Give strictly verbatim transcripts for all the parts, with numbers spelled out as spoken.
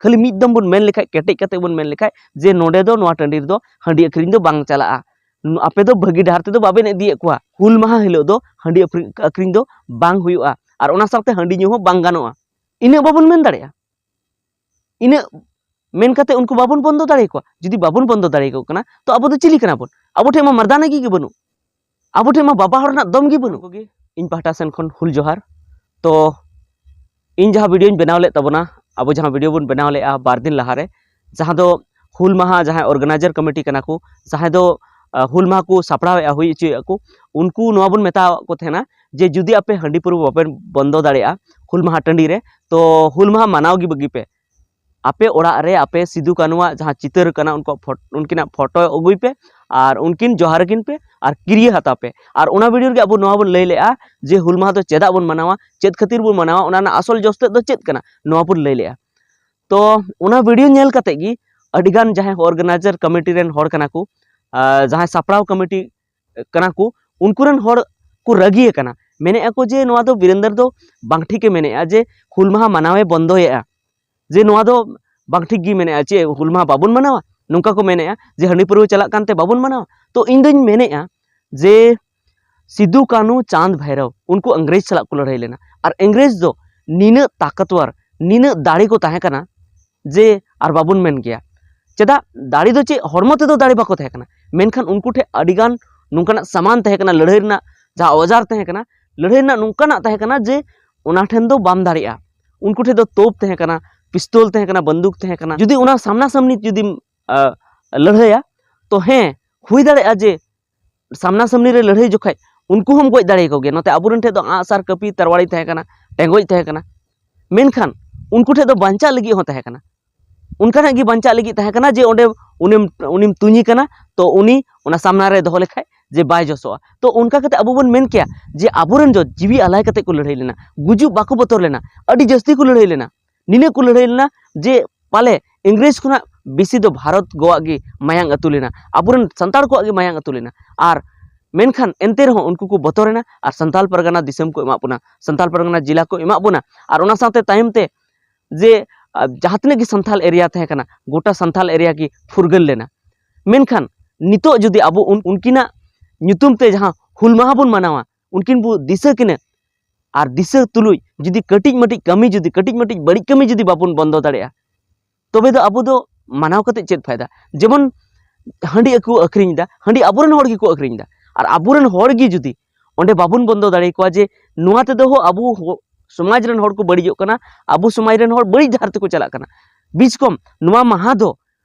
ᱠᱷᱟᱹᱞᱤ ᱢᱤᱫ ᱫᱚᱢ ᱵᱚᱱ ᱢᱮᱱ ᱞᱮᱠᱷᱟᱡ, ᱠᱮᱴᱮᱡ ᱠᱟᱛᱮ ᱵᱚᱱ ᱢᱮᱱ ᱞᱮᱠᱷᱟᱡ ᱡᱮ ᱱᱚᱰᱮ ᱫᱚ, ᱱᱚᱣᱟ ᱴᱟᱺᱰᱤ ᱨᱮᱫᱚ ᱦᱟᱺᱰᱤ ᱟᱹᱠᱷᱨᱤᱧ ᱫᱚ ᱵᱟᱝ ᱪᱟᱞᱟᱜᱼᱟ, ᱱᱩ- ᱟᱯᱮ ᱫᱚ ᱵᱷᱟᱹᱜᱤ ᱰᱟᱦᱟᱨ ᱛᱮᱫᱚ ᱵᱟᱵᱮᱱ ᱤᱫᱤᱭᱮᱫ ᱠᱚᱣᱟ, ᱦᱩᱞ ᱢᱟᱦᱟ ᱦᱤᱞᱳᱜ ᱫᱚ ᱦᱟᱺᱰᱤ ᱟᱹᱠᱷᱨᱤᱧ, ᱟᱹᱠᱷᱨᱤᱧ ᱫᱚ ᱵᱟᱝ ᱦᱩᱭᱩᱜᱼᱟ, ᱟᱨ ᱚᱱᱟ ᱥᱟᱶᱛᱮ ᱦᱟᱺᱰᱤ ᱧᱩ ᱦᱚᱸ ᱵᱟᱝ ᱜᱟᱱᱚᱜᱼᱟ᱾ ᱤᱱᱟᱹᱜ ᱵᱟᱵᱚᱱ ᱢᱮᱱ ᱫᱟᱲᱮᱭᱟᱜᱼᱟ? ᱤᱱᱟᱹᱜ ᱢᱮᱱ ᱠᱟᱛᱮ ᱩᱱᱠᱩ ᱵᱟᱵᱚᱱ ᱵᱚᱱᱫᱚ ᱫᱟᱲᱮᱭᱟᱠᱚᱣᱟ? ᱡᱩᱫᱤ ᱵᱟᱵᱚᱱ ᱵᱚᱱᱫᱚ ᱫᱟᱲᱮᱭᱟᱠᱚ ᱠᱟᱱᱟ, ᱛᱚ ᱟᱵᱚ ᱫᱚ ᱪᱤᱞᱤ ᱠᱟᱱᱟ ᱵᱚᱱ? ᱟᱵᱚ ᱴᱷᱮᱱ ᱢᱟ ᱢᱟᱨᱫᱟᱱᱟ ᱜᱮ ᱵᱟᱹᱱᱩᱜ, ᱟᱵᱚ ᱴᱷᱮᱱ ᱢᱟ ᱵᱟᱵᱟ ᱦᱚᱲ ᱨᱮᱱᱟᱜ ᱫᱚᱢ ᱜᱮ ᱵᱟᱹᱱᱩᱜ᱾ ᱤᱧ ᱯᱟᱦᱴᱟ ᱥᱮᱱ ᱠᱷᱚᱱ ᱦᱩᱞ ᱡᱚᱦᱟᱨ᱾ ᱛᱚ ᱤᱧ ᱡᱟᱦᱟᱸ ᱵᱷᱤᱰᱤᱭᱳᱧ ᱵᱮᱱᱟᱣ ᱞᱮᱫ ᱛᱟᱵᱚᱱᱟ, ᱟᱵᱚ ᱡᱟᱦᱟᱸ ᱵᱷᱤᱰᱤᱭᱳ ᱵᱚᱱ ᱵᱮᱱᱟᱣ ᱞᱮᱫᱼᱟ ᱵᱟᱨ ᱫᱤᱱ ᱞᱟᱦᱟᱨᱮ, ᱡᱟᱦᱟᱸ ᱫᱚ ᱦᱩᱞ ᱢᱟᱦᱟ ᱡᱟᱦᱟᱸᱭ ᱚᱨᱜᱟᱱᱟᱭᱡᱟᱨ ᱠᱚᱢᱤᱴᱤ ᱠᱟᱱᱟ ᱠᱚ, ᱡᱟᱦᱟᱸᱭ ᱫᱚ ᱟᱸ, ᱦᱩᱞ ᱢᱟᱦᱟ ᱠᱚ ᱥᱟᱯᱲᱟᱣᱮᱫᱼᱟ, ᱦᱩᱭ ᱦᱚᱪᱚᱭᱮᱫᱼᱟ ᱠᱚ, ᱩᱱᱠᱩ ᱱᱚᱣᱟ ᱵᱚᱱ ᱢᱮᱛᱟᱣᱟᱫ ᱠᱚ ᱛᱟᱦᱮᱱᱟ ᱡᱮ ᱡᱩᱫᱤ ᱟᱯᱮ ᱦᱟᱺᱰᱤ ᱯᱟᱹᱣᱨᱟᱹ ᱵᱟᱯᱮ ᱵᱚᱱᱫᱚ ᱫᱟᱲᱮᱭᱟᱜᱼᱟ ᱦᱩᱞ ᱢᱟᱦᱟ ᱴᱟᱺᱰᱤ ᱨᱮ, ᱛᱚ ᱦᱩᱞ ᱢᱟᱦᱟ ᱢᱟᱱᱟᱣ ᱜᱮ ᱵᱟᱹᱜᱤ ᱯᱮ᱾ ᱟᱯᱮ ᱚᱲᱟᱜ ᱨᱮ ᱟᱯᱮ ᱥᱤᱫᱩ ᱠᱟᱹᱱᱩᱣᱟᱜ ᱡᱟᱦᱟᱸ ᱪᱤᱛᱟᱹᱨ ᱠᱟᱱᱟ, ᱩᱱᱠᱩᱣᱟᱜ ᱯᱷᱚᱴ-, ᱩᱱᱠᱤᱱᱟᱜ ᱯᱷᱳᱴᱳ ᱟᱹᱜᱩᱭ ᱯᱮ ᱟᱨ ᱩᱱᱠᱤᱱ ᱡᱚᱦᱟᱨ ᱟᱹᱠᱤᱱ ᱯᱮ ᱟᱨ ᱠᱤᱨᱭᱟᱹ ᱦᱟᱛᱟᱣ ᱯᱮ᱾ ᱟᱨ ᱚᱱᱟ ᱵᱷᱤᱰᱤᱭᱳ ᱨᱮᱜᱮ ᱟᱵᱚ ᱱᱚᱣᱟ ᱵᱚᱱ ᱞᱟᱹᱭ ᱞᱮᱜᱼᱟ ᱡᱮ ᱦᱩᱞ ᱢᱟᱦᱟ ᱫᱚ ᱪᱮᱫᱟᱜ ᱵᱚᱱ ᱢᱟᱱᱟᱣᱟ, ᱪᱮᱫ ᱠᱷᱟᱹᱛᱤᱨ ᱵᱚᱱ ᱢᱟᱱᱟᱣᱟ, ᱚᱱᱟ ᱨᱮᱱᱟᱜ ᱟᱥᱚᱞ ᱡᱚᱥ ᱛᱮᱫ ᱫᱚ ᱪᱮᱫ ᱠᱟᱱᱟ, ᱱᱚᱣᱟ ᱵᱚᱱ ᱞᱟᱹᱭ ᱞᱮᱜᱼᱟ᱾ ᱛᱚ ᱚᱱᱟ ᱵᱷᱤᱰᱤᱭᱳ ᱧᱮᱞ ᱠᱟᱛᱮ ᱜᱮ ᱟᱹᱰᱤᱜᱟᱱ ᱡᱟᱦᱟᱸᱭ ᱚᱨᱜᱟᱱᱟᱭᱡᱟᱨ ᱠᱚᱢᱤᱴᱤ ᱨᱮᱱ ᱦᱚᱲ ᱠᱟᱱᱟ ᱠᱚ, ᱟᱨ ᱡᱟᱦᱟᱸᱭ ᱥᱟᱯᱲᱟᱣ ᱠᱚᱢᱤᱴᱤ ᱠᱟᱱᱟ ᱠᱚ, ᱩᱱᱠᱩ ᱨᱮᱱ ᱦᱚᱲ ᱠᱚ ᱨᱟᱹᱜᱤ ᱟᱠᱟᱱᱟ, ᱢᱮᱱᱮᱫᱼᱟ ᱠᱚ ᱡᱮ ᱱᱚᱣᱟ ᱫᱚ ᱵᱤᱨᱮᱱᱫᱟᱨ ᱫᱚ ᱵᱟᱝ ᱴᱷᱤᱠᱮ ᱢᱮᱱᱮᱫᱼᱟ ᱡᱮ ᱦᱩᱞ ᱢᱟᱦᱟ ᱢᱟᱱᱟᱣᱮ ᱵᱚᱱᱫᱚᱭᱮᱫᱼᱟ, ᱡᱮ ᱱᱚᱣᱟ ᱫᱚ ᱵᱟᱝ ᱴᱷᱤᱠ ᱜᱮ ᱢᱮᱱᱮᱫᱼᱟ, ᱪᱮᱫ ᱦᱩᱞ ᱢᱟᱦᱟ ᱵᱟᱵᱚᱱ ᱢᱟᱱᱟᱣᱟ, ᱱᱚᱝᱠᱟ ᱠᱚ ᱢᱮᱱᱮᱫᱼᱟ ᱡᱮ ᱦᱟᱺᱰᱤ ᱯᱟᱹᱨᱣᱟᱹ ᱪᱟᱞᱟᱜ ᱠᱟᱱᱛᱮ ᱵᱟᱵᱚᱱ ᱢᱟᱱᱟᱣᱟ᱾ ᱛᱚ ᱤᱧ ᱫᱚᱧ ᱢᱮᱱᱮᱫᱼᱟ ᱡᱮ ᱥᱤᱫᱩ, ᱠᱟᱹᱱᱦᱩ, ᱪᱟᱸᱫᱽ, ᱵᱷᱟᱭᱨᱚᱵ ᱩᱱᱠᱩ ᱤᱝᱨᱮᱡᱽ ᱥᱟᱞᱟᱜ ᱠᱚ ᱞᱟᱹᱲᱦᱟᱹᱭ ᱞᱮᱱᱟ, ᱟᱨ ᱤᱝᱨᱮᱡᱽ ᱫᱚ ᱱᱤᱱᱟᱹᱜ ᱛᱟᱠᱚᱛᱣᱟᱨ, ᱱᱤᱱᱟᱹᱜ ᱫᱟᱲᱮ ᱠᱚ ᱛᱟᱦᱮᱸ ᱠᱟᱱᱟ ᱡᱮ ᱟᱨ ᱵᱟᱵᱚᱱ ᱢᱮᱱ ᱠᱮᱭᱟ᱾ ᱪᱮᱫᱟᱜ? ᱫᱟᱲᱮ ᱫᱚ ᱪᱮᱫ ᱦᱚᱲᱢᱚ ᱛᱮᱫᱚ ᱫᱟᱲᱮ ᱵᱟᱠᱚ ᱛᱟᱦᱮᱸ ᱠᱟᱱᱟ, ᱢᱮᱱᱠᱷᱟᱱ ᱩᱱᱠᱩ ᱴᱷᱮᱱ ᱟᱹᱰᱤᱜᱟᱱ ᱱᱚᱝᱠᱟᱱᱟᱜ ᱥᱟᱢᱟᱱ ᱛᱟᱦᱮᱸ ᱠᱟᱱᱟ, ᱞᱟᱹᱲᱦᱟᱹᱭ ᱨᱮᱱᱟᱜ ᱡᱟᱦᱟᱸ ᱚᱡᱟᱨ ᱛᱟᱦᱮᱸ ᱠᱟᱱᱟ, ᱞᱟᱹᱲᱦᱟᱹᱭ ᱨᱮᱱᱟᱜ ᱱᱚᱝᱠᱟᱱᱟᱜ ᱛᱟᱦᱮᱸ ᱠᱟᱱᱟ ᱡᱮ ᱚᱱᱟ ᱴᱷᱮᱱ ᱫᱚ ᱵᱟᱢ ᱫᱟᱲᱮᱭᱟᱜᱼᱟ᱾ ᱩᱱᱠᱩ ᱴᱷᱮᱱ ᱫᱚ ᱛᱳᱯ ᱛᱟᱦᱮᱸ ᱠᱟᱱᱟ, ᱯᱤᱥᱛᱚᱞ ᱛᱟᱦᱮᱸ ᱠᱟᱱᱟ, ᱵᱟᱱᱫᱩᱠ ᱛᱟᱦᱮᱸ ᱠᱟᱱᱟ᱾ ᱡᱩᱫᱤ ᱚᱱᱟ ᱥᱟᱢᱱᱟ ᱥᱟᱢᱱᱤ ᱡᱩᱫᱤᱢ, ᱟ, ᱞᱟᱹᱲᱦᱟᱹᱭᱟ, ᱛᱚ ᱦᱮᱸ, ᱦᱩᱭ ᱫᱟᱲᱮᱭᱟᱜᱼᱟ ᱡᱮ ᱥᱟᱢᱱᱟ ᱥᱟᱢᱱᱤ ᱨᱮ ᱞᱟᱹᱲᱦᱟᱹᱭ ᱡᱚᱠᱷᱟᱡ ᱩᱱᱠᱩ ᱦᱚᱸᱢ ᱜᱚᱡ ᱫᱟᱲᱮᱭᱟᱠᱚ ᱜᱮᱭᱟ᱾ ᱱᱚᱛᱮ ᱟᱵᱚᱨᱮᱱ ᱴᱷᱮᱱ ᱫᱚ ᱟᱸᱜ ᱥᱟᱨ, ᱠᱟᱹᱯᱤ, ᱛᱟᱨᱣᱟᱲᱤ ᱛᱟᱦᱮᱸ ᱠᱟᱱᱟ, ᱴᱮᱸᱜᱚᱡ ᱛᱟᱦᱮᱸ ᱠᱟᱱᱟ, ᱢᱮᱱᱠᱷᱟᱱ ᱩᱱᱠᱩ ᱴᱷᱮᱱ ᱫᱚ ᱵᱟᱧᱪᱟᱜ ᱞᱟᱹᱜᱤᱫ ᱦᱚᱸ ᱛᱟᱦᱮᱸ ᱠᱟᱱᱟ᱾ ᱚᱱᱠᱟᱱᱟᱜ ᱜᱮ ᱵᱟᱧᱪᱟᱜ ᱞᱟᱹᱜᱤᱫ ᱛᱟᱦᱮᱸ ᱠᱟᱱᱟ ᱡᱮ ᱚᱸᱰᱮ ᱩᱱᱤᱢ, ᱩᱱᱤᱢ ᱛᱩᱧᱤ ᱠᱟᱱᱟ, ᱛᱚ ᱩᱱᱤ ᱚᱱᱟ ᱥᱟᱢᱱᱟ ᱨᱮ ᱫᱚᱦᱚ ᱞᱮᱠᱷᱟᱡ ᱡᱮ ᱵᱟᱭ ᱡᱚᱥᱚᱜᱼᱟ᱾ ᱛᱚ ᱚᱱᱠᱟ ᱠᱟᱛᱮ ᱟᱵᱚ ᱵᱚᱱ ᱢᱮᱱ ᱠᱮᱭᱟ ᱡᱮ ᱟᱵᱚᱨᱮᱱ ᱡᱚ ᱡᱤᱣᱤ ᱟᱞᱟᱭ ᱠᱟᱛᱮ ᱠᱚ ᱞᱟᱹᱲᱦᱟᱹᱭ ᱞᱮᱱᱟ, ᱜᱩᱡᱩᱜ ᱵᱟᱠᱚ ᱵᱚᱛᱚᱨ ᱞᱮᱱᱟ, ᱟᱹᱰᱤ ᱡᱟᱹᱥᱛᱤ ᱠᱚ ᱞᱟᱹᱲᱦᱟᱹᱭ ᱞᱮᱱᱟ, ᱱᱤᱱᱟᱹᱜ ᱠᱚ ᱞᱟᱹᱲᱦᱟᱹᱭ ᱞᱮᱱᱟ ᱡᱮ ᱯᱟᱞᱮ ᱤᱝᱨᱮᱡᱽ ᱠᱷᱚᱱᱟᱜ ᱵᱮᱥᱤ ᱫᱚ ᱵᱷᱟᱨᱚᱛ ᱜᱚᱣᱟᱜ ᱜᱮ ᱢᱟᱭᱟᱝ ᱟᱹᱛᱩ ᱞᱮᱱᱟ, ᱟᱵᱚᱨᱮᱱ ᱥᱟᱱᱛᱟᱲ ᱠᱚᱣᱟᱜ ᱜᱮ ᱢᱟᱭᱟᱝ ᱟᱹᱛᱩ ᱞᱮᱱᱟ᱾ ᱟᱨ ᱢᱮᱱᱠᱷᱟᱱ ᱮᱱᱛᱮ ᱨᱮᱦᱚᱸ ᱩᱱᱠᱩ ᱠᱚ ᱵᱚᱛᱚᱨᱮᱱᱟ ᱟᱨ ᱥᱟᱱᱛᱟᱲ ᱯᱟᱨᱜᱟᱱᱟ ᱫᱤᱥᱚᱢ ᱠᱚ ᱮᱢᱟᱜ ᱵᱚᱱᱟ, ᱥᱟᱱᱛᱟᱲ ᱯᱟᱨᱜᱟᱱᱟ ᱡᱮᱞᱟ ᱠᱚ ᱮᱢᱟᱜ ᱵᱚᱱᱟ᱾ ᱟᱨ ᱚᱱᱟ ᱥᱟᱶᱛᱮ ᱛᱟᱭᱚᱢ ᱛᱮ ᱡᱮ ᱟᱨ ᱡᱟᱦᱟᱸ ᱛᱤᱱᱟᱹᱜ ᱜᱮ ᱥᱟᱱᱛᱟᱞ ᱮᱨᱤᱭᱟ ᱛᱟᱦᱮᱸ ᱠᱟᱱᱟ, ᱜᱚᱴᱟ ᱥᱟᱱᱛᱟᱞ ᱮᱨᱤᱭᱟ ᱜᱮ ᱯᱷᱩᱨᱜᱟᱹᱞ ᱞᱮᱱᱟ᱾ ᱢᱮᱱᱠᱷᱟᱱ ᱱᱤᱛᱚᱜ ᱡᱩᱫᱤ ᱟᱵᱚ ᱩᱱ- ᱩᱱᱠᱤᱱᱟᱜ ᱧᱩᱛᱩᱢ ᱛᱮ ᱡᱟᱦᱟᱸ ᱦᱩᱞ ᱢᱟᱦᱟ ᱵᱚᱱ ᱢᱟᱱᱟᱣᱟ, ᱩᱱᱠᱤᱱ ᱵᱚ ᱫᱤᱥᱟᱹ ᱠᱤᱱᱟ, ᱟᱨ ᱫᱤᱥᱟᱹ ᱛᱩᱞᱩᱡ ᱡᱩᱫᱤ ᱠᱟᱹᱴᱤᱡ ᱢᱟᱹᱴᱤᱡ ᱠᱟᱹᱢᱤ, ᱡᱩᱫᱤ ᱠᱟᱹᱴᱤᱡ ᱢᱟᱹᱴᱤᱡ ᱵᱟᱹᱲᱤᱡ ᱠᱟᱹᱢᱤ ᱡᱩᱫᱤ ᱵᱟᱵᱚᱱ ᱵᱚᱱᱫᱚ ᱫᱟᱲᱮᱭᱟᱜᱼᱟ, ᱛᱚᱵᱮ ᱫᱚ ᱟᱵᱚ ᱫᱚ ᱢᱟᱱᱟᱣ ᱠᱟᱛᱮ ᱪᱮᱫ ᱯᱷᱟᱭᱫᱟ? ᱡᱮᱢᱚᱱ ᱦᱟᱺᱰᱤ ᱠᱚ ᱟᱹᱠᱷᱨᱤᱧ ᱮᱫᱟ, ᱦᱟᱺᱰᱤ ᱟᱵᱚᱨᱮᱱ ᱦᱚᱲ ᱜᱮᱠᱚ ᱟᱹᱠᱷᱨᱤᱧ ᱮᱫᱟ, ᱟᱨ ᱟᱵᱚᱨᱮᱱ ᱦᱚᱲ ᱜᱮ ᱡᱩᱫᱤ ᱚᱸᱰᱮ ᱵᱟᱵᱚᱱ ᱵᱚᱱᱫᱚ ᱫᱟᱲᱮᱭᱟᱠᱚᱣᱟ ᱡᱮ ᱱᱚᱣᱟ ᱛᱮᱫᱚ ᱦᱚ ᱟᱵᱚ ᱦᱚ- ᱥᱚᱢᱟᱡᱽ ᱨᱮᱱ ᱦᱚᱲ ᱠᱚ ᱵᱟᱹᱲᱤᱡᱚᱜ ᱠᱟᱱᱟ, ᱟᱵᱚ ᱥᱚᱢᱟᱡᱽ ᱨᱮᱱ ᱦᱚᱲ ᱵᱟᱹᱲᱤᱡ ᱰᱟᱦᱟᱨ ᱛᱮᱠᱚ ᱪᱟᱞᱟᱜ ᱠᱟᱱᱟ᱾ ᱵᱤᱪᱠᱚᱢ ᱱᱚᱣᱟ ᱢᱟᱦᱟ ᱫᱚ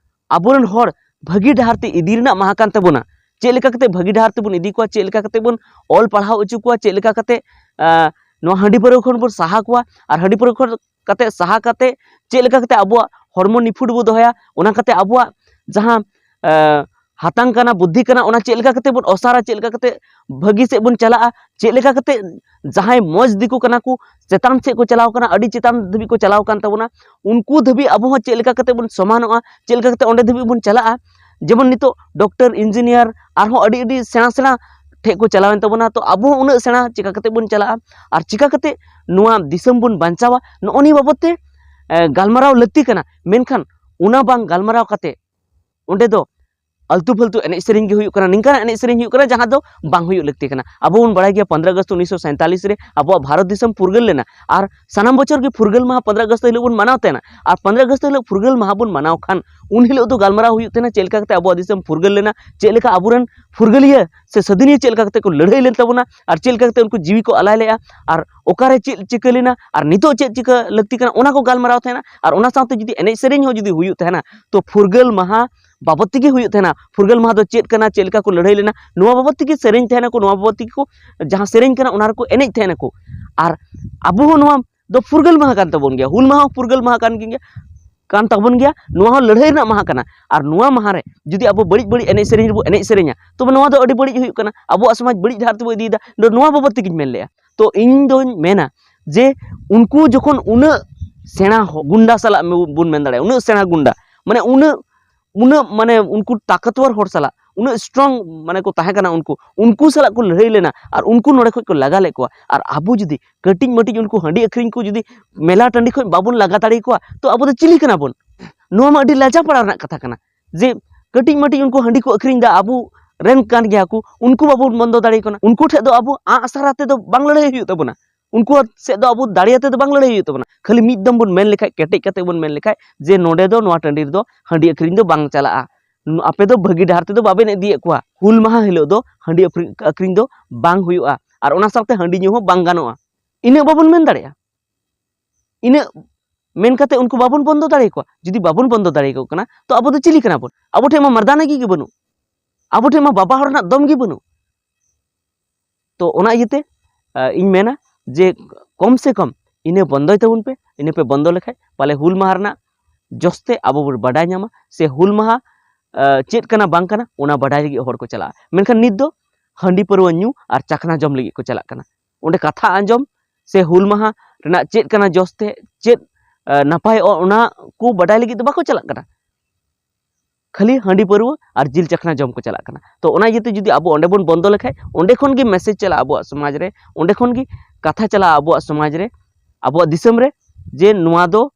ᱟᱵᱚᱨᱮᱱ ᱦᱚᱲ ᱵᱷᱟᱹᱜᱤ ᱰᱟᱦᱟᱨ ᱛᱮ ᱤᱫᱤ ᱨᱮᱱᱟᱜ ᱢᱟᱦᱟ ᱠᱟᱱ ᱛᱟᱵᱚᱱᱟ᱾ ᱪᱮᱫ ᱞᱮᱠᱟ ᱠᱟᱛᱮ ᱵᱷᱟᱹᱜᱤ ᱰᱟᱦᱟᱨ ᱛᱮᱵᱚᱱ ᱤᱫᱤ ᱠᱚᱣᱟ, ᱪᱮᱫ ᱞᱮᱠᱟ ᱠᱟᱛᱮ ᱵᱚᱱ ᱚᱞ ᱯᱟᱲᱦᱟᱣ ᱦᱚᱪᱚ ᱠᱚᱣᱟ, ᱪᱮᱫ ᱞᱮᱠᱟ ᱠᱟᱛᱮ, ᱟᱸ, ᱱᱚᱣᱟ ᱦᱟᱺᱰᱤ ᱯᱟᱹᱣᱨᱟᱹ ᱠᱷᱚᱱ ᱵᱚᱱ ᱥᱟᱦᱟ ᱠᱚᱣᱟ, ᱟᱨ ᱦᱟᱺᱰᱤ ᱯᱟᱹᱣᱨᱟᱹ ᱠᱷᱚᱱ ᱠᱟᱛᱮ ᱥᱟᱦᱟ ᱠᱟᱛᱮ ᱪᱮᱫ ᱞᱮᱠᱟ ᱠᱟᱛᱮ ᱟᱵᱚᱣᱟᱜ ᱦᱚᱲᱢᱚ ᱱᱤᱯᱷᱩᱴ ᱵᱚ ᱫᱚᱦᱚᱭᱟ, ᱚᱱᱟ ᱠᱟᱛᱮ ᱟᱵᱚᱣᱟᱜ ᱡᱟᱦᱟᱸ, ᱟᱸ, ᱦᱟᱛᱟᱝ ᱠᱟᱱᱟ, ᱵᱩᱫᱽᱫᱷᱤ ᱠᱟᱱᱟ, ᱚᱱᱟ ᱪᱮᱫ ᱞᱮᱠᱟ ᱠᱟᱛᱮ ᱵᱚᱱ ᱚᱥᱟᱨᱟ, ᱪᱮᱫ ᱞᱮᱠᱟ ᱠᱟᱛᱮ ᱵᱷᱟᱹᱜᱤ ᱥᱮᱫ ᱵᱚᱱ ᱪᱟᱞᱟᱜᱼᱟ, ᱪᱮᱫ ᱞᱮᱠᱟ ᱠᱟᱛᱮ ᱡᱟᱦᱟᱸᱭ ᱢᱚᱡᱽ ᱫᱤᱠᱩ ᱠᱟᱱᱟ ᱠᱚ, ᱪᱮᱛᱟᱱ ᱥᱮᱫ ᱠᱚ ᱪᱟᱞᱟᱣ ᱠᱟᱱᱟ, ᱟᱹᱰᱤ ᱪᱮᱛᱟᱱ ᱫᱷᱟᱹᱵᱤᱡ ᱠᱚ ᱪᱟᱞᱟᱣ ᱠᱟᱱ ᱛᱟᱵᱚᱱᱟ, ᱩᱱᱠᱩ ᱫᱷᱟᱹᱵᱤᱡ ᱟᱵᱚ ᱦᱚᱸ ᱪᱮᱫ ᱞᱮᱠᱟ ᱠᱟᱛᱮ ᱵᱚᱱ ᱥᱚᱢᱟᱱᱚᱜᱼᱟ, ᱪᱮᱫ ᱞᱮᱠᱟ ᱠᱟᱛᱮ ᱚᱸᱰᱮ ᱫᱷᱟᱹᱵᱤᱡ ᱵᱚᱱ ᱪᱟᱞᱟᱜᱼᱟ᱾ ᱡᱮᱢᱚᱱ ᱱᱤᱛᱚᱜ ᱰᱚᱠᱴᱚᱨ, ᱤᱧᱡᱤᱱᱤᱭᱟᱨ, ᱟᱨᱦᱚᱸ ᱟᱹᱰᱤ ᱟᱹᱰᱤ ᱥᱮᱬᱟ ᱥᱮᱬᱟ ᱴᱷᱮᱡ ᱠᱚ ᱪᱟᱞᱟᱣᱮᱱ ᱛᱟᱵᱚᱱᱟ, ᱛᱚ ᱟᱵᱚ ᱦᱚᱸ ᱩᱱᱟᱹᱜ ᱥᱮᱬᱟ ᱪᱮᱠᱟ ᱠᱟᱛᱮ ᱵᱚᱱ ᱪᱟᱞᱟᱜᱼᱟ, ᱟᱨ ᱪᱮᱠᱟ ᱠᱟᱛᱮ ᱱᱚᱣᱟ ᱫᱤᱥᱚᱢ ᱵᱚᱱ ᱵᱟᱧᱪᱟᱣᱟ, ᱱᱚᱜᱼᱚ ᱱᱤᱭᱟᱹ ᱵᱟᱵᱚᱫ ᱛᱮ, ᱮ, ᱜᱟᱞᱢᱟᱨᱟᱣ ᱞᱟᱹᱠᱛᱤ ᱠᱟᱱᱟ᱾ ᱢᱮᱱᱠᱷᱟᱱ ᱚᱱᱟ ᱵᱟᱝ ᱜᱟᱞᱢᱟᱨᱟᱣ ᱠᱟᱛᱮ ᱚᱸᱰᱮ ᱫᱚ ᱟᱞᱛᱩ ᱯᱷᱟᱞᱛᱩ ᱮᱱᱮᱡ ᱥᱮᱨᱮᱧ ᱜᱮ ᱦᱩᱭᱩᱜ ᱠᱟᱱᱟ, ᱱᱤᱝᱠᱟᱱᱟᱜ ᱮᱱᱮᱡ ᱥᱮᱨᱮᱧ ᱦᱩᱭᱩᱜ ᱠᱟᱱᱟ ᱡᱟᱦᱟᱸ ᱫᱚ ᱵᱟᱝ ᱦᱩᱭᱩᱜ ᱞᱟᱹᱠᱛᱤ ᱠᱟᱱᱟ᱾ ᱟᱵᱚ ᱵᱚᱱ ᱵᱟᱲᱟᱭ ᱜᱮᱭᱟ ᱯᱚᱱᱫᱽᱨᱚ ᱟᱜᱚᱥᱴ ᱩᱱᱤᱥᱥᱚ ᱥᱟᱭᱛᱟᱞᱤᱥ ᱨᱮ ᱟᱵᱚᱣᱟᱜ ᱵᱷᱟᱨᱚᱛ ᱫᱤᱥᱚᱢ ᱯᱷᱩᱨᱜᱟᱹᱞ ᱞᱮᱱᱟ, ᱟᱨ ᱥᱟᱱᱟᱢ ᱵᱚᱪᱷᱚᱨ ᱜᱮ ᱯᱷᱩᱨᱜᱟᱹᱞ ᱢᱟᱦᱟ ᱯᱚᱱᱫᱽᱨᱚ ᱟᱜᱚᱥᱴ ᱦᱤᱞᱳᱜ ᱵᱚᱱ ᱢᱟᱱᱟᱣ ᱛᱟᱦᱮᱱᱟ᱾ ᱟᱨ ᱯᱚᱱᱫᱽᱨᱚ ᱟᱜᱚᱥᱴ ᱦᱤᱞᱳᱜ ᱯᱷᱩᱨᱜᱟᱹᱞ ᱢᱟᱦᱟ ᱵᱚᱱ ᱢᱟᱱᱟᱣ ᱠᱷᱟᱱ ᱩᱱ ᱦᱤᱞᱳᱜ ᱫᱚ ᱜᱟᱞᱢᱟᱨᱟᱣ ᱦᱩᱭᱩᱜ ᱛᱟᱦᱮᱱᱟ ᱪᱮᱫ ᱞᱮᱠᱟ ᱠᱟᱛᱮ ᱟᱵᱚᱣᱟᱜ ᱫᱤᱥᱚᱢ ᱯᱷᱩᱨᱜᱟᱹᱞ ᱞᱮᱱᱟ, ᱪᱮᱫ ᱞᱮᱠᱟ ᱟᱵᱚᱨᱮᱱ ᱯᱷᱩᱨᱜᱟᱹᱞᱤᱭᱟᱹ ᱥᱮ ᱥᱟᱹᱫᱷᱤᱱᱤᱭᱟᱹ ᱪᱮᱫ ᱞᱮᱠᱟ ᱠᱟᱛᱮ ᱠᱚ ᱞᱟᱹᱲᱦᱟᱹᱭ ᱞᱮᱱ ᱛᱟᱵᱚᱱᱟ, ᱟᱨ ᱪᱮᱫ ᱞᱮᱠᱟ ᱠᱟᱛᱮ ᱩᱱᱠᱩ ᱡᱤᱣᱤ ᱠᱚ ᱟᱞᱟᱭ ᱞᱮᱫᱼᱟ, ᱟᱨ ᱚᱠᱟᱨᱮ ᱪᱮᱫ ᱪᱤᱠᱟᱹ ᱞᱮᱱᱟ, ᱟᱨ ᱱᱤᱛᱚᱜ ᱪᱮᱫ ᱪᱤᱠᱟᱹ ᱞᱟᱹᱠᱛᱤ ᱠᱟᱱᱟ, ᱚᱱᱟ ᱠᱚ ᱜᱟᱞᱢᱟᱨᱟᱣ ᱛᱟᱦᱮᱱᱟ᱾ ᱟᱨ ᱚᱱᱟ ᱥᱟᱶᱛᱮ ᱡᱩᱫᱤ ᱮᱱᱮᱡ ᱥᱮᱨᱮᱧ ᱦᱚᱸ ᱡᱩᱫᱤ ᱦᱩᱭᱩᱜ ᱛᱟᱦᱮᱱᱟ, ᱛᱚ ᱯᱷᱩᱨᱜᱟᱹᱞ ᱢᱟᱦᱟ ᱵᱟᱵᱚᱫ ᱛᱮᱜᱮ ᱦᱩᱭᱩᱜ ᱛᱟᱦᱮᱱᱟ᱾ ᱯᱷᱩᱨᱜᱟᱹᱞ ᱢᱟᱦᱟ ᱫᱚ ᱪᱮᱫ ᱠᱟᱱᱟ, ᱪᱮᱫ ᱞᱮᱠᱟ ᱠᱚ ᱞᱟᱹᱲᱦᱟᱹᱭ ᱞᱮᱱᱟ, ᱱᱚᱣᱟ ᱵᱟᱵᱚᱫ ᱛᱮᱜᱮ ᱥᱮᱨᱮᱧ ᱛᱟᱦᱮᱱᱟᱠᱚ, ᱱᱚᱣᱟ ᱵᱟᱵᱚᱫ ᱛᱮᱜᱮ ᱠᱚ ᱡᱟᱦᱟᱸ ᱥᱮᱨᱮᱧ ᱠᱟᱱᱟ ᱚᱱᱟ ᱨᱮᱠᱚ ᱮᱱᱮᱡ ᱛᱟᱦᱮᱱᱟᱠᱚ᱾ ᱟᱨ ᱟᱵᱚ ᱦᱚᱸ ᱱᱚᱣᱟ ᱫᱚ ᱯᱷᱩᱨᱜᱟᱹᱞ ᱢᱟᱦᱟ ᱠᱟᱱ ᱛᱟᱵᱚᱱ ᱜᱮᱭᱟ, ᱦᱩᱞ ᱢᱟᱦᱟ ᱦᱚᱸ ᱯᱷᱩᱨᱜᱟᱹᱞ ᱢᱟᱦᱟ ᱠᱟᱱ ᱜᱮᱭᱟ, ᱠᱟᱱ ᱛᱟᱵᱚᱱ ᱜᱮᱭᱟ᱾ ᱱᱚᱣᱟ ᱦᱚᱸ ᱞᱟᱹᱲᱦᱟᱹᱭ ᱨᱮᱱᱟᱜ ᱢᱟᱦᱟ ᱠᱟᱱᱟ᱾ ᱟᱨ ᱱᱚᱣᱟ ᱢᱟᱦᱟ ᱨᱮ ᱡᱩᱫᱤ ᱟᱵᱚ ᱵᱟᱹᱲᱤᱡ ᱵᱟᱹᱲᱤᱡ ᱮᱱᱮᱡ ᱥᱮᱨᱮᱧ ᱨᱮᱵᱚ ᱮᱱᱮᱡ ᱥᱮᱨᱮᱧᱟ, ᱛᱚᱵᱮ ᱱᱚᱣᱟ ᱫᱚ ᱟᱹᱰᱤ ᱵᱟᱹᱲᱤᱡ ᱦᱩᱭᱩᱜ ᱠᱟᱱᱟ, ᱟᱵᱚᱣᱟᱜ ᱥᱚᱢᱟᱡᱽ ᱵᱟᱹᱲᱤᱡ ᱰᱟᱦᱟᱨ ᱛᱮᱵᱚ ᱤᱫᱤᱭᱮᱫᱟ᱾ ᱱᱚᱣᱟ ᱵᱟᱵᱚᱫ ᱛᱮᱜᱮᱧ ᱢᱮᱱ ᱞᱮᱜᱼᱟ᱾ ᱛᱚ ᱤᱧ ᱫᱚᱧ ᱢᱮᱱᱟ ᱡᱮ ᱩᱱᱠᱩ ᱡᱚᱠᱷᱚᱱ ᱩᱱᱟᱹᱜ ᱥᱮᱬᱟ ᱦᱚ-, ᱜᱩᱱᱰᱟ ᱥᱟᱞᱟᱜ ᱵᱚᱱ ᱢᱮᱱ ᱫᱟᱲᱮᱭᱟᱜᱼᱟ, ᱩᱱᱟᱹᱜ ᱥᱮᱬᱟ ᱜᱩᱱᱰᱟ, ᱢᱟᱱᱮ ᱩᱱᱟᱹᱜ, ᱩᱱᱟᱹᱜ ᱢᱟᱱᱮ ᱩᱱᱠᱩ ᱛᱟᱠᱚᱛᱣᱚᱨ ᱦᱚᱲ ᱥᱟᱞᱟᱜ ᱩᱱᱟᱹᱜ ᱥᱴᱨᱚᱝ ᱢᱟᱱᱮ ᱠᱚ ᱛᱟᱦᱮᱸ ᱠᱟᱱᱟ ᱩᱱᱠᱩ, ᱩᱱᱠᱩ ᱥᱟᱞᱟᱜ ᱠᱚ ᱞᱟᱹᱲᱦᱟᱹᱭ ᱞᱮᱱᱟ ᱟᱨ ᱩᱱᱠᱩ ᱱᱚᱰᱮ ᱠᱷᱚᱱ ᱠᱚ ᱞᱟᱜᱟ ᱞᱮᱫ ᱠᱚᱣᱟ᱾ ᱟᱨ ᱟᱵᱚ ᱡᱩᱫᱤ ᱠᱟᱹᱴᱤᱡ ᱢᱟᱹᱴᱤᱡ ᱩᱱᱠᱩ ᱦᱟᱺᱰᱤ ᱟᱹᱠᱷᱨᱤᱧ ᱠᱚ ᱡᱩᱫᱤ ᱢᱮᱞᱟ ᱴᱟᱺᱰᱤ ᱠᱷᱚᱱ ᱵᱟᱵᱚᱱ ᱞᱟᱜᱟ ᱫᱟᱲᱮ ᱠᱚᱣᱟ, ᱛᱚ ᱟᱵᱚ ᱫᱚ ᱪᱤᱞᱤ ᱠᱟᱱᱟ ᱵᱚᱱ? ᱱᱚᱣᱟ ᱢᱟ ᱟᱹᱰᱤ ᱞᱟᱡᱟ ᱯᱟᱲᱟᱣ ᱨᱮᱱᱟᱜ ᱠᱟᱛᱷᱟ ᱠᱟᱱᱟ ᱡᱮ ᱠᱟᱹᱴᱤᱡ ᱢᱟᱹᱴᱤᱡ ᱩᱱᱠᱩ ᱦᱟᱺᱰᱤ ᱠᱚ ᱟᱹᱠᱷᱨᱤᱧ ᱮᱫᱟ, ᱟᱵᱚ ᱨᱮᱱ ᱠᱟᱱ ᱜᱮᱭᱟ ᱠᱚ, ᱩᱱᱠᱩ ᱵᱟᱵᱚᱱ ᱵᱚᱱᱫᱚ ᱫᱟᱲᱮ ᱠᱟᱱᱟ᱾ ᱩᱱᱠᱩ ᱴᱷᱮᱱ ᱫᱚ ᱟᱵᱚ ᱟᱸᱜ ᱥᱟᱨ ᱟᱛᱮ ᱫᱚ ᱵᱟᱝ ᱞᱟᱹᱲᱦᱟᱹᱭ ᱦᱩᱭᱩᱜ ᱛᱟᱵᱚᱱᱟ, ᱩᱱᱠᱩ ᱥᱮᱫ ᱫᱚ ᱟᱵᱚ ᱫᱟᱲᱮ ᱟᱛᱮ ᱫᱚ ᱵᱟᱝ ᱞᱟᱹᱲᱦᱟᱹᱭ ᱦᱩᱭᱩᱜ ᱛᱟᱵᱚᱱᱟ᱾ ᱠᱷᱟᱹᱞᱤ ᱢᱤᱫ ᱫᱚᱢ ᱵᱚᱱ ᱢᱮᱱ ᱞᱮᱠᱷᱟᱡ, ᱠᱮᱴᱮᱡ ᱠᱟᱛᱮ ᱵᱚᱱ ᱢᱮᱱ ᱞᱮᱠᱷᱟᱡ ᱡᱮ ᱱᱚᱰᱮ ᱫᱚ, ᱱᱚᱣᱟ ᱴᱟᱺᱰᱤ ᱨᱮᱫᱚ ᱦᱟᱺᱰᱤ ᱟᱹᱠᱷᱨᱤᱧ ᱫᱚ ᱵᱟᱝ ᱪᱟᱞᱟᱜᱼᱟ, ᱟᱯᱮ ᱫᱚ ᱵᱷᱟᱹᱜᱤ ᱰᱟᱦᱟᱨ ᱛᱮᱫᱚ ᱵᱟᱵᱮᱱ ᱤᱫᱤᱭᱮᱫ ᱠᱚᱣᱟ, ᱦᱩᱞ ᱢᱟᱦᱟ ᱦᱤᱞᱳᱜ ᱫᱚ ᱦᱟᱺᱰᱤ ᱟᱹᱠᱷᱨᱤᱧ ᱫᱚ ᱵᱟᱝ ᱦᱩᱭᱩᱜᱼᱟ, ᱟᱨ ᱚᱱᱟ ᱥᱟᱶᱛᱮ ᱦᱟᱺᱰᱤ ᱧᱩ ᱦᱚᱸ ᱵᱟᱝ ᱜᱟᱱᱚᱜᱼᱟ, ᱤᱱᱟᱹᱜ ᱵᱟᱵᱚᱱ ᱢᱮᱱ ᱫᱟᱲᱮᱭᱟᱜᱼᱟ? ᱤᱱᱟᱹᱜ ᱢᱮᱱ ᱠᱟᱛᱮ ᱩᱱᱠᱩ ᱵᱟᱵᱚᱱ ᱵᱚᱱᱫᱚ ᱫᱟᱲᱮᱭᱟᱠᱚᱣᱟ? ᱡᱩᱫᱤ ᱵᱟᱵᱚᱱ ᱵᱚᱱᱫᱚ ᱫᱟᱲᱮᱭᱟᱠᱚ ᱠᱟᱱᱟ, ᱛᱚ ᱟᱵᱚ ᱫᱚ ᱪᱤᱞᱤ ᱠᱟᱱᱟ ᱵᱚᱱ? ᱟᱵᱚ ᱴᱷᱮᱱ ᱢᱟ ᱢᱟᱨᱫᱟᱱᱟ ᱜᱮ ᱵᱟᱹᱱᱩᱜ, ᱟᱵᱚ ᱴᱷᱮᱱ ᱢᱟ ᱵᱟᱵᱟ ᱦᱚᱲ ᱨᱮᱱᱟᱜ ᱫᱚᱢ ᱜᱮ ᱵᱟᱹᱱᱩᱜ᱾ ᱛᱚ ᱚᱱᱟ ᱤᱭᱟᱹᱛᱮ, ᱟᱸ, ᱤᱧ ᱢᱮᱱᱟ ᱡᱮ ᱠᱚᱢ ᱥᱮ ᱠᱚᱢ ᱤᱱᱟᱹ ᱵᱚᱱᱫᱚᱭ ᱛᱟᱵᱚᱱ ᱯᱮ᱾ ᱤᱱᱟᱹ ᱯᱮ ᱵᱚᱱᱫᱚ ᱞᱮᱠᱷᱟᱡ ᱯᱟᱞᱮ ᱦᱩᱞ ᱢᱟᱦᱟ ᱨᱮᱱᱟᱜ ᱡᱚᱥ ᱛᱮ ᱟᱵᱚ ᱵᱚᱱ ᱵᱟᱰᱟᱭ ᱧᱟᱢᱟ, ᱥᱮ ᱦᱩᱞ ᱢᱟᱦᱟ, ᱟᱸ, ᱪᱮᱫ ᱠᱟᱱᱟ ᱵᱟᱝ ᱠᱟᱱᱟ ᱚᱱᱟ ᱵᱟᱰᱟᱭ ᱞᱟᱹᱜᱤᱫ ᱦᱚᱲ ᱠᱚ ᱪᱟᱞᱟᱜᱼᱟ᱾ ᱢᱮᱱᱠᱷᱟᱱ ᱱᱤᱛ ᱫᱚ ᱦᱟᱺᱰᱤ ᱯᱟᱹᱨᱣᱟᱹ ᱧᱩ ᱟᱨ ᱪᱟᱠᱷᱱᱟ ᱡᱚᱢ ᱞᱟᱹᱜᱤᱫ ᱠᱚ ᱪᱟᱞᱟᱜ ᱠᱟᱱᱟ᱾ ᱚᱸᱰᱮ ᱠᱟᱛᱷᱟ ᱟᱸᱡᱚᱢ ᱥᱮ ᱦᱩᱞ ᱢᱟᱦᱟ ᱨᱮᱱᱟᱜ ᱪᱮᱫ ᱠᱟᱱᱟ ᱡᱚᱥ ᱛᱮ ᱪᱮᱫ, ᱟᱸ, ᱱᱟᱯᱟᱭᱚᱜᱼᱟ ᱚᱱᱟ ᱠᱚ ᱵᱟᱰᱟᱭ ᱞᱟᱹᱜᱤᱫ ᱫᱚ ᱵᱟᱠᱚ ᱪᱟᱞᱟᱜ ᱠᱟᱱᱟ᱾ ᱠᱷᱟᱹᱞᱤ ᱦᱟᱺᱰᱤ ᱯᱟᱹᱨᱣᱟᱹ ᱟᱨ ᱡᱤᱞ ᱪᱟᱠᱷᱱᱟ ᱡᱚᱢ ᱠᱚ ᱪᱟᱞᱟᱜ ᱠᱟᱱᱟ᱾ ᱛᱚ ᱚᱱᱟ ᱤᱭᱟᱹᱛᱮ ᱡᱩᱫᱤ ᱟᱵᱚ ᱚᱸᱰᱮ ᱵᱚᱱ ᱵᱚᱱᱫᱚ ᱞᱮᱠᱷᱟᱡ, ᱚᱸᱰᱮ ᱠᱷᱚᱱ ᱜᱮ ᱢᱮᱥᱮᱡᱽ ᱪᱟᱞᱟᱜᱼᱟ ᱟᱵᱚᱣᱟᱜ ᱥᱚᱢᱟᱡᱽ ᱨᱮ, ᱚᱸᱰᱮ ᱠᱷᱚᱱ ᱜᱮ ᱠᱟᱛᱷᱟ ᱪᱟᱞᱟᱜᱼᱟ ᱟᱵᱚᱣᱟᱜ ᱥᱚᱢᱟᱡᱽ ᱨᱮ, ᱟᱵᱚᱣᱟᱜ ᱫᱤᱥᱚᱢ ᱨᱮ, ᱡᱮ ᱱᱚᱣᱟ ᱫᱚ,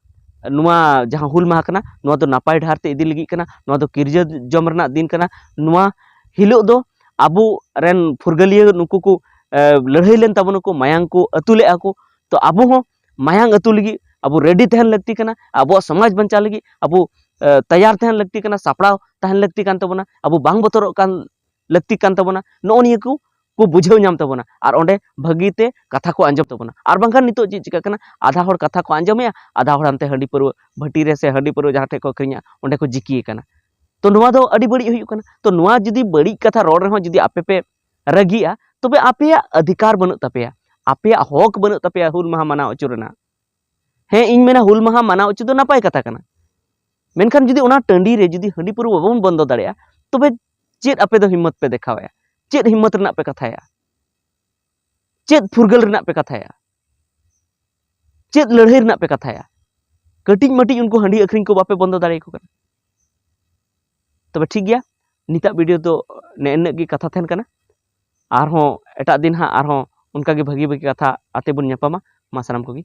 ᱱᱚᱣᱟ ᱡᱟᱦᱟᱸ ᱦᱩᱞ ᱢᱟᱦᱟ ᱠᱟᱱᱟ, ᱱᱚᱣᱟ ᱫᱚ ᱱᱟᱯᱟᱭ ᱰᱟᱦᱟᱨ ᱛᱮ ᱤᱫᱤ ᱞᱟᱹᱜᱤᱫ ᱠᱟᱱᱟ, ᱱᱚᱣᱟ ᱫᱚ ᱠᱤᱨᱭᱟᱹ ᱡᱚᱢ ᱨᱮᱱᱟᱜ ᱫᱤᱱ ᱠᱟᱱᱟ, ᱱᱚᱣᱟ ᱦᱤᱞᱳᱜ ᱫᱚ ᱟᱵᱚ ᱨᱮᱱ ᱯᱷᱩᱨᱜᱟᱹᱞᱤᱭᱟᱹ ᱱᱩᱠᱩ ᱠᱚ, ᱮ, ᱞᱟᱹᱲᱦᱟᱹᱭ ᱞᱮᱱ ᱛᱟᱵᱚᱱᱟ ᱠᱚ, ᱢᱟᱭᱟᱝ ᱠᱚ ᱟᱹᱛᱩ ᱞᱮᱫᱼᱟ ᱠᱚ᱾ ᱛᱚ ᱟᱵᱚ ᱦᱚᱸ ᱢᱟᱭᱟᱝ ᱟᱹᱛᱩ ᱞᱟᱹᱜᱤᱫ ᱟᱵᱚ ᱨᱮᱰᱤ ᱛᱟᱦᱮᱱ ᱞᱟᱹᱠᱛᱤ ᱠᱟᱱᱟ, ᱟᱵᱚᱣᱟᱜ ᱥᱚᱢᱟᱡᱽ ᱵᱟᱧᱪᱟᱣ ᱞᱟᱹᱜᱤᱫ ᱟᱵᱚ, ᱮ, ᱛᱮᱭᱟᱨ ᱛᱟᱦᱮᱱ ᱞᱟᱹᱠᱛᱤ ᱠᱟᱱᱟ, ᱥᱟᱯᱲᱟᱣ ᱛᱟᱦᱮᱱ ᱞᱟᱹᱠᱛᱤ ᱠᱟᱱ ᱛᱟᱵᱚᱱᱟ, ᱟᱵᱚ ᱵᱟᱝ ᱵᱚᱛᱚᱨᱚᱜ ᱠᱟᱱ ᱞᱟᱹᱠᱛᱤ ᱠᱟᱱ ᱛᱟᱵᱚᱱᱟ᱾ ᱱᱚᱜᱼᱚ ᱱᱤᱭᱟᱹ ᱠᱚ ᱠᱚ ᱵᱩᱡᱷᱟᱹᱣ ᱧᱟᱢ ᱛᱟᱵᱚᱱᱟ ᱟᱨ ᱚᱸᱰᱮ ᱵᱷᱟᱹᱜᱤ ᱛᱮ ᱠᱟᱛᱷᱟ ᱠᱚ ᱟᱸᱡᱚᱢ ᱛᱟᱵᱚᱱᱟ᱾ ᱟᱨ ᱵᱟᱝᱠᱷᱟᱱ ᱱᱤᱛᱚᱜ ᱪᱮᱫ ᱪᱤᱠᱟᱹᱜ ᱠᱟᱱᱟ, ᱟᱫᱷᱟ ᱦᱚᱲ ᱠᱟᱛᱷᱟ ᱠᱚ ᱟᱸᱡᱚᱢᱮᱜᱼᱟ, ᱟᱫᱷᱟ ᱦᱚᱲ ᱦᱟᱱᱛᱮ ᱦᱟᱺᱰᱤ ᱯᱟᱹᱨᱣᱟᱹ ᱵᱷᱟᱹᱴᱤ ᱨᱮ ᱥᱮ ᱦᱟᱺᱰᱤ ᱯᱟᱹᱨᱣᱟᱹ ᱡᱟᱦᱟᱸ ᱴᱷᱮᱡ ᱠᱚ ᱟᱹᱠᱷᱨᱤᱧᱟ ᱚᱸᱰᱮ ᱠᱚ ᱡᱤᱠᱤ ᱟᱠᱟᱱᱟ᱾ ᱛᱚ ᱱᱚᱣᱟ ᱫᱚ ᱟᱹᱰᱤ ᱵᱟᱹᱲᱤᱡ ᱦᱩᱭᱩᱜ ᱠᱟᱱᱟ᱾ ᱛᱚ ᱱᱚᱣᱟ ᱡᱩᱫᱤ ᱵᱟᱹᱲᱤᱡ ᱠᱟᱛᱷᱟ ᱨᱚᱲ ᱨᱮᱦᱚᱸ ᱡᱩᱫᱤ ᱟᱯᱮ ᱯᱮ ᱨᱟᱹᱜᱤᱜᱼᱟ, ᱛᱚᱵᱮ ᱟᱯᱮᱭᱟᱜ ᱚᱫᱷᱤᱠᱟᱨ ᱵᱟᱹᱱᱩᱜ ᱛᱟᱯᱮᱭᱟ, ᱟᱯᱮᱭᱟᱜ ᱦᱚᱠ ᱵᱟᱹᱱᱩᱜ ᱛᱟᱯᱮᱭᱟ ᱦᱩᱞ ᱢᱟᱦᱟ ᱢᱟᱱᱟᱣ ᱦᱚᱪᱚ ᱨᱮᱱᱟᱜ᱾ ᱦᱮᱸ, ᱤᱧ ᱢᱮᱱᱟ ᱦᱩᱞ ᱢᱟᱦᱟ ᱢᱟᱱᱟᱣ ᱦᱚᱪᱚ ᱫᱚ ᱱᱟᱯᱟᱭ ᱠᱟᱛᱷᱟ ᱠᱟᱱᱟ, ᱢᱮᱱᱠᱷᱟᱱ ᱡᱩᱫᱤ ᱚᱱᱟ ᱴᱟᱺᱰᱤ ᱨᱮ ᱡᱩᱫᱤ ᱦᱟᱺᱰᱤ ᱯᱟᱹᱨᱣᱟᱹ ᱵᱟᱵᱚᱱ ᱵᱚᱱᱫᱚ ᱫᱟᱲᱮᱭᱟᱜᱼᱟ, ᱛᱚᱵᱮ ᱪᱮᱫ ᱟᱯᱮ ᱫᱚ ᱦᱤᱢᱢᱚᱛ ᱯᱮ ᱫᱮᱠᱷᱟᱣᱮᱜᱼᱟ? ᱪᱮᱫ ᱦᱤᱢᱢᱚᱛ ᱨᱮᱱᱟᱜ ᱯᱮ ᱠᱟᱛᱷᱟᱭᱟ? ᱪᱮᱫ ᱯᱷᱩᱨᱜᱟᱹᱞ ᱨᱮᱱᱟᱜ ᱯᱮ ᱠᱟᱛᱷᱟᱭᱟ? ᱪᱮᱫ ᱞᱟᱹᱲᱦᱟᱹᱭ ᱨᱮᱱᱟᱜ ᱯᱮ ᱠᱟᱛᱷᱟᱭᱟ? ᱠᱟᱹᱴᱤᱡ ᱢᱟᱹᱴᱤᱡ ᱩᱱᱠᱩ ᱦᱟᱺᱰᱤ ᱟᱹᱠᱷᱨᱤᱧ ᱠᱚ ᱵᱟᱯᱮ ᱵᱚᱱᱫᱚ ᱫᱟᱲᱮᱭᱟᱠᱚ ᱠᱟᱱᱟ᱾ ᱛᱚᱵᱮ ᱴᱷᱤᱠ ᱜᱮᱭᱟ, ᱱᱤᱛᱟᱜ video ᱫᱚ ᱱᱮᱜᱼᱮ ᱱᱤᱱᱟᱹᱜ ᱜᱮ ᱠᱟᱛᱷᱟ ᱛᱟᱦᱮᱱ ᱠᱟᱱᱟ᱾ ᱟᱨᱦᱚᱸ ᱮᱴᱟᱜ ᱫᱤᱱ ᱦᱟᱸᱜ ᱟᱨᱦᱚᱸ ᱚᱱᱠᱟᱜᱮ ᱵᱷᱟᱹᱜᱤ ᱵᱷᱟᱹᱜᱤ ᱠᱟᱛᱷᱟ ᱟᱛᱮ ᱵᱚᱱ ᱧᱟᱯᱟᱢᱟ᱾ ᱢᱟ ᱥᱟᱱᱟᱢ ᱠᱚᱜᱮ